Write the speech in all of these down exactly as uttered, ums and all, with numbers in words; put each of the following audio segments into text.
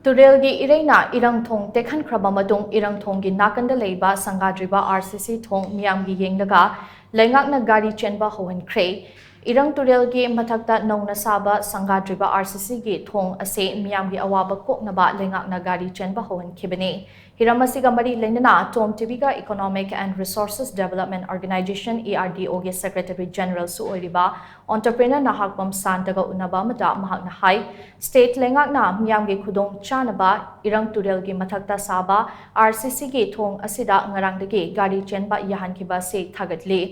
ꯇꯨꯔꯦꯜꯒꯤ ꯏꯔꯩꯅ ꯏꯔꯪ ꯊꯣꯡ ꯇꯦꯛꯍꯟꯈ꯭ꯔꯕ ꯃꯇꯨꯡ, ꯏꯔꯪ ꯊꯣꯡꯒꯤ ꯅꯥꯀꯟꯗ ꯂꯩꯕ ꯁꯪꯒꯥꯗ꯭ꯔꯤꯕ ꯑꯥꯔ ꯁꯤ ꯁꯤ ꯊꯣꯡ ꯃꯤꯌꯥꯝꯒꯤ ꯌꯦꯡꯂꯒ ꯂꯩꯉꯥꯛꯅ ꯒꯥꯔꯤ ꯆꯦꯟꯕ ꯍꯧꯍꯟꯈ꯭ꯔꯦ꯫ ꯏꯔꯪ ꯇꯨꯔꯦꯜꯒꯤ ꯃꯊꯛꯇ ꯅꯧꯅ ꯁꯥꯕ ꯁꯪꯒꯥꯗ꯭ꯔꯤꯕ ꯑꯥꯔ ꯁꯤ ꯁꯤꯒꯤ ꯊꯣꯡ ꯑꯁꯤ ꯃꯤꯌꯥꯝꯒꯤ ꯑꯋꯥꯕ ꯀꯣꯛꯅꯕ ꯂꯩꯉꯥꯛꯅ ꯒꯥꯔꯤ ꯆꯦꯟꯕ ꯍꯧꯍꯟꯈꯤꯕꯅꯤ꯫ ꯍꯤꯔꯝ ꯑꯁꯤꯒ ꯃꯔꯤ ꯂꯩꯅꯅ ꯇꯣꯝ ꯇꯤꯚꯤꯒ Economic and Resources Development Organization, E R D O ꯒꯤ Secretary Generalꯁꯨ ꯑꯣꯏꯔꯤꯕ entrepreneur ꯅꯍꯥꯛꯄꯝ ꯁꯥꯟꯇꯒ ꯎꯅꯕ ꯑꯃꯗ ꯃꯍꯥꯛꯅ ꯍꯥꯏ, state ꯂꯩꯉꯥꯛꯅ ꯃꯤꯌꯥꯝꯒꯤ ꯈꯨꯗꯣꯡ ꯆꯥꯅꯕ ꯏꯔꯪ ꯇꯨꯔꯦꯜꯒꯤ ꯃꯊꯛꯇ ꯁꯥꯕ ꯑꯥꯔ ꯁꯤ ꯁꯤꯒꯤ ꯊꯣꯡ ꯑꯁꯤꯗ ꯉꯔꯥꯡꯗꯒꯤ ꯒꯥꯔꯤ ꯆꯦꯟꯕ ꯌꯥꯍꯟꯈꯤꯕ ꯑꯁꯤ ꯊꯥꯒꯠꯂꯤ꯫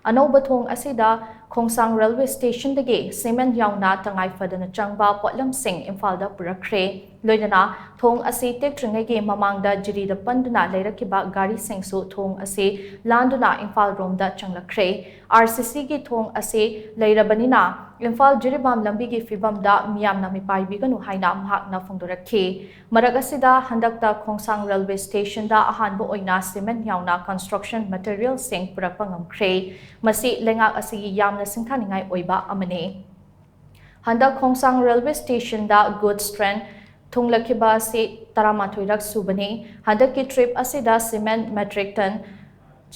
ꯑꯅꯧꯕ ꯊꯣꯡ ꯑꯁꯤꯗ ꯈꯣꯡꯁꯥꯡ ꯔꯦꯜꯋꯦ ꯁ꯭ꯇꯦꯁꯟꯗꯒꯤ ꯁꯤꯃꯦꯟ ꯌꯥꯎꯅ ꯇꯉꯥꯏ ꯐꯗꯅ ꯆꯪꯕ ꯄꯣꯠꯂꯝꯁꯤꯡ ꯏꯝꯐꯥꯜꯗ ꯄꯨꯔꯛꯈ꯭ꯔꯦ꯫ ꯂꯣꯏꯅꯅ ꯊꯣꯡ ꯑꯁꯤ ꯇꯦꯛꯇ꯭ꯔꯤꯉꯩꯒꯤ ꯃꯃꯥꯡꯗ ꯖꯤꯔꯤꯗ ꯄꯟꯗꯨꯅ ꯂꯩꯔꯛꯈꯤꯕ ꯒꯥꯔꯤꯁꯤꯡꯁꯨ ꯊꯣꯡ ꯑꯁꯤ ꯂꯥꯟꯗꯨꯅ ꯏꯝꯐꯥꯜ ꯔꯣꯝꯗ ꯆꯪꯂꯛꯈ꯭ꯔꯦ꯫ ꯑꯥꯔ ꯁꯤ ꯁꯤꯒꯤ ꯊꯣꯡ ꯑꯁꯤ ꯂꯩꯔꯕꯅꯤꯅ ꯏꯝꯐꯥꯜ ꯖꯤꯔꯤꯕꯥꯝ ꯂꯝꯕꯤꯒꯤ ꯐꯤꯕꯝꯗ ꯃꯤꯌꯥꯝꯅ ꯃꯤꯄꯥꯏꯕꯤꯒꯅꯨ ꯍꯥꯏꯅ ꯃꯍꯥꯛꯅ ꯐꯣꯡꯗꯣꯔꯛꯈꯤ꯫ ꯃꯔꯛ ꯑꯁꯤꯗ ꯍꯟꯗꯛꯇ ꯈꯣꯡꯁꯥꯡ ꯔꯦꯜꯋꯦ ꯁ꯭ꯇꯦꯁꯟꯗ ꯑꯍꯥꯟꯕ ꯑꯣꯏꯅ ꯁꯤꯃꯦꯟ ꯌꯥꯎꯅ construction materialꯁꯤꯡ ꯄꯨꯔꯛꯄ ꯉꯝꯈ꯭ꯔꯦ꯫ ꯃꯁꯤ ꯂꯩꯉꯥꯛ ꯑꯁꯤꯒꯤ ꯌꯥꯝꯅ ꯁꯤꯡꯊꯥꯅꯤꯡꯉꯥꯏ ꯑꯣꯏꯕ ꯑꯃꯅꯤ꯫ ꯍꯟꯗꯛ ꯈꯣꯡꯁꯥꯡ ꯔꯦꯜꯋꯦ ꯁ꯭ꯇꯦꯁꯟꯗ goods train ꯊꯨꯡꯂꯛꯈꯤꯕ ꯑꯁꯤ ꯇꯔꯥꯃꯥꯊꯣꯏꯔꯛ ꯁꯨꯕꯅꯤ꯫ ꯍꯟꯗꯛꯀꯤ trip ꯑꯁꯤꯗ cement metric ton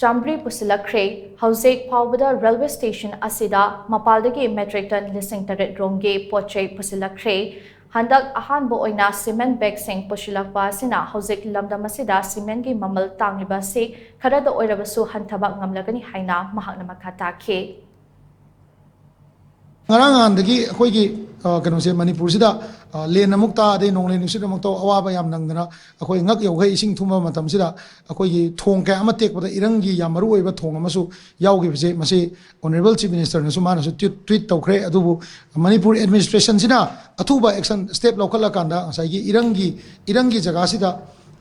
ꯆꯥꯃꯔꯤ ꯄꯨꯁꯤꯜꯂꯛꯈ꯭ꯔꯦ꯫ ꯍꯧꯖꯤꯛ ꯐꯥꯎꯕꯗ ꯔꯦꯜꯋꯦ ꯁ꯭ꯇꯦꯁꯟ ꯑꯁꯤꯗ ꯃꯄꯥꯜꯗꯒꯤ metric ton ꯂꯤꯁꯤꯡ ꯇꯔꯦꯠ ꯔꯣꯝꯒꯤ ꯄꯣꯠ ꯆꯩ ꯄꯨꯁꯤꯜꯂꯛꯈ꯭ꯔꯦ꯫ ꯍꯟꯗꯛ ꯑꯍꯥꯟꯕ ꯑꯣꯏꯅ cement bagꯁꯤꯡ ꯄꯨꯁꯤꯜꯂꯛꯄ ꯑꯁꯤꯅ ꯍꯧꯖꯤꯛ ꯂꯝꯗꯝ ꯑꯁꯤꯗ cementꯒꯤ ꯃꯃꯜ ꯇꯥꯡꯂꯤꯕ ꯑꯁꯤ ꯈꯔꯗ ꯑꯣꯏꯔꯕꯁꯨ ꯍꯟꯊꯕ ꯉꯝꯂꯒꯅꯤ ꯍꯥꯏꯅ ꯃꯍꯥꯛꯅ ꯃꯈꯥ ꯇꯥꯈꯤ꯫ ꯉꯔꯥꯡ ꯅꯍꯥꯟꯗꯒꯤ ꯑꯩꯈꯣꯏꯒꯤ, ꯑ, ꯀꯩꯅꯣꯁꯦ, ꯃꯅꯤꯄꯨꯔꯁꯤꯗ, ꯑ, ꯂꯦꯟ ꯑꯃꯨꯛ ꯇꯥ, ꯑꯗꯩ ꯅꯣꯡꯂꯩ ꯅꯨꯡꯁꯤꯠ ꯑꯃꯨꯛ ꯇꯧ, ꯑꯋꯥꯕ ꯌꯥꯝ ꯅꯪꯗꯅ ꯑꯩꯈꯣꯏ ꯉꯛ ꯌꯧꯈꯩ ꯏꯁꯤꯡ ꯊꯨꯝꯕ ꯃꯇꯝꯁꯤꯗ ꯑꯩꯈꯣꯏꯒꯤ ꯊꯣꯡ ꯀꯌꯥ ꯑꯃ ꯇꯦꯛꯄꯗ ꯏꯔꯪꯒꯤ ꯌꯥꯝ ꯃꯔꯨ ꯑꯣꯏꯕ ꯊꯣꯡ ꯑꯃꯁꯨ ꯌꯥꯎꯈꯤꯕꯁꯦ, ꯃꯁꯤ Honourable Chief Ministerꯅꯁꯨ ꯃꯥꯅꯁꯨ tweet, tweet ꯇꯧꯈ꯭ꯔꯦ꯫ ꯑꯗꯨꯕꯨ ꯃꯅꯤꯄꯨꯔ administrationꯁꯤꯅ ꯑꯊꯨꯕ action, step ꯂꯧꯈꯠꯂꯀꯥꯟꯗ ꯉꯁꯥꯏꯒꯤ ꯏꯔꯪꯒꯤ, ꯏꯔꯪꯒꯤ ꯖꯒꯥꯁꯤꯗ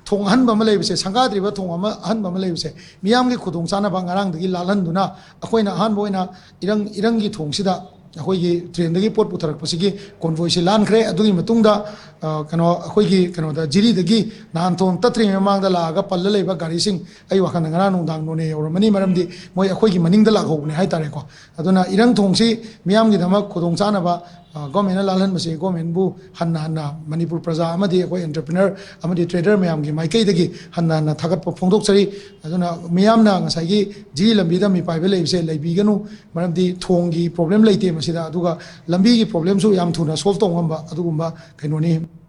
ꯊꯣꯡ ꯑꯍꯟꯕ ꯑꯃ ꯂꯩꯕꯁꯦ, ꯁꯪꯒꯥꯗ꯭ꯔꯤꯕ ꯊꯣꯡ ꯑꯃ ꯑꯍꯟꯕ ꯑꯃ ꯂꯩꯕꯁꯦ, ꯃꯤꯌꯥꯝꯒꯤ ꯈꯨꯗꯣꯡꯆꯥꯅꯕ ꯉꯔꯥꯡꯗꯒꯤ ꯂꯥꯜꯍꯟꯗꯨꯅ ꯑꯩꯈꯣꯏꯅ ꯑꯍꯥꯟꯕ ꯑꯣꯏꯅ ꯏꯔꯪ, ꯏꯔꯪꯒꯤ ꯊꯣꯡꯁꯤꯗ ꯑꯩꯈꯣꯏꯒꯤ trainꯗꯒꯤ ꯄꯣꯠ ꯄꯨꯊꯔꯛꯄꯁꯤꯒꯤ convoyꯁꯤ ꯂꯥꯟꯈ꯭ꯔꯦ꯫ ꯑꯗꯨꯒꯤ ꯃꯇꯨꯡꯗ, ꯑ, ꯀꯩꯅꯣ, ꯑꯩꯈꯣꯏꯒꯤ ꯀꯩꯅꯣꯗ, ꯖꯤꯔꯤꯗꯒꯤ ꯅꯍꯥꯟ ꯊꯣꯡ ꯇꯠꯇ꯭ꯔꯤꯉꯩ ꯃꯃꯥꯡꯗ ꯂꯥꯛꯑꯒ ꯄꯜꯂ ꯂꯩꯕ ꯒꯥꯔꯤꯁꯤꯡ, ꯑꯩ ꯋꯥꯈꯜꯗ ꯉꯔꯥꯡ ꯅꯨꯡꯗꯥꯡ ꯅꯣꯅꯦ ꯌꯧꯔꯝꯃꯅꯤ, ꯃꯔꯝꯗꯤ ꯃꯣꯏ ꯑꯩꯈꯣꯏꯒꯤ ꯃꯅꯤꯡꯗ ꯂꯥꯛꯍꯧꯕꯅꯦ ꯍꯥꯏꯇꯥꯔꯦꯀꯣ꯫ ꯑꯗꯨꯅ ꯏꯔꯪ ꯊꯣꯡꯁꯤ ꯃꯤꯌꯥꯝꯒꯤꯗꯃꯛ ꯈꯨꯗꯣꯡꯆꯥꯅꯕ ꯒꯣꯔꯃꯦꯟꯅ ꯂꯥꯜꯍꯟꯕꯁꯦ ꯒꯣꯔꯃꯦꯟꯕꯨ ꯍꯟꯅ ꯍꯟꯅ ꯃꯅꯤꯄꯨꯔ ꯄ꯭ꯔꯖꯥ ꯑꯃꯗꯤ ꯑꯩꯈꯣꯏ ꯑꯦꯟꯇꯔꯄ꯭ꯔꯤꯅꯔ ꯑꯃꯗꯤ ꯇ꯭ꯔꯦꯗꯔ ꯃꯌꯥꯝꯒꯤ ꯃꯥꯏꯀꯩꯗꯒꯤ ꯍꯟꯅ ꯍꯟꯅ ꯊꯥꯒꯠꯄ ꯐꯣꯡꯗꯣꯛꯆꯔꯤ꯫ ꯑꯗꯨꯅ ꯃꯤꯌꯥꯝꯅ ꯉꯁꯥꯏꯒꯤ ꯖꯤꯔꯤ ꯂꯝꯕꯤꯗ ꯃꯤꯄꯥꯏꯕ ꯂꯩꯕꯁꯦ ꯂꯩꯕꯤꯒꯅꯨ, ꯃꯔꯝꯗꯤ ꯊꯣꯡꯒꯤ ꯄ꯭ꯔꯣꯕ꯭ꯂꯦꯝ ꯂꯩꯇꯦ ꯃꯁꯤꯗ, ꯑꯗꯨꯒ ꯂꯝꯕꯤꯒꯤ ꯄ꯭ꯔꯣꯕ꯭ꯂꯦꯝꯁꯨ ꯌꯥꯝ ꯊꯨꯅ ꯁꯣꯜꯕ ꯇꯧꯕ ꯉꯝꯕ ꯑꯗꯨꯒꯨꯝꯕ ꯀꯩꯅꯣꯅꯤ꯫